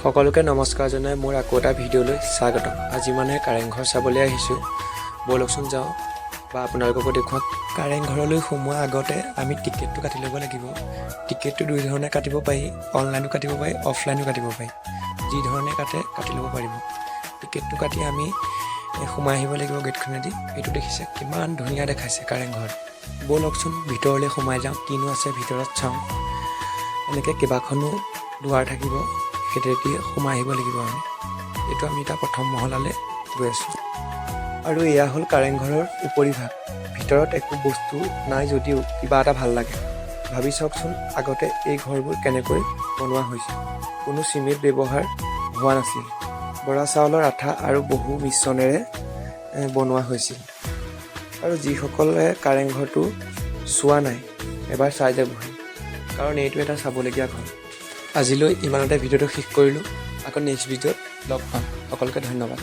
সকলোকে নমস্কাৰ জনাই মোৰ আকৌ এটা ভিডিঅ'লৈ স্বাগতম। আজি মানে কাৰেংঘৰ চাবলৈ আহিছোঁ। ব'লকচোন যাওঁ বা আপোনালোককো দেখুৱাম। কাৰেংঘৰলৈ সোমোৱাৰ আগতে আমি টিকেটটো কাটি ল'ব লাগিব। টিকেটটো দুই ধৰণে কাটিব পাৰি, অনলাইনো কাটিব পাৰি, অফলাইনো কাটিব পাৰি। যি ধৰণে কাটে কাটি ল'ব পাৰিব। টিকেটটো কাটি আমি সোমাই আহিব লাগিব গেটখনেদি। এইটো দেখিছে, কিমান ধুনীয়া দেখাইছে কাৰেংঘৰ। ব'লকচোন ভিতৰলৈ সোমাই যাওঁ, কিনো আছে ভিতৰত চাওঁ। এনেকৈ কেইবাখনো দুৱাৰ থাকিব, সেইটোৱেদি সোমাই আহিব লাগিব আমি। এইটো আমি এতিয়া প্ৰথম মহলালৈ গৈ আছোঁ আৰু এয়া হ'ল কাৰেংঘৰৰ উপৰিভাগ। ভিতৰত একো বস্তু নাই যদিও কিবা এটা ভাল লাগে। ভাবি চাওকচোন, আগতে এই ঘৰবোৰ কেনেকৈ বনোৱা হৈছিল। কোনো চিমেণ্ট ব্যৱহাৰ হোৱা নাছিল। বৰা চাউলৰ আঠা আৰু বহু মিশ্ৰণেৰে বনোৱা হৈছিল। আৰু যিসকলে কাৰেংঘৰটো চোৱা নাই, এবাৰ চাই যাবহি, কাৰণ এইটো এটা চাবলগীয়া ঘৰ। আজিলৈ ইমানতে ভিডিঅ'টো শেষ কৰিলোঁ। আকৌ নেক্সট ভিডিঅ'ত লগ পাম। সকলোকে ধন্যবাদ।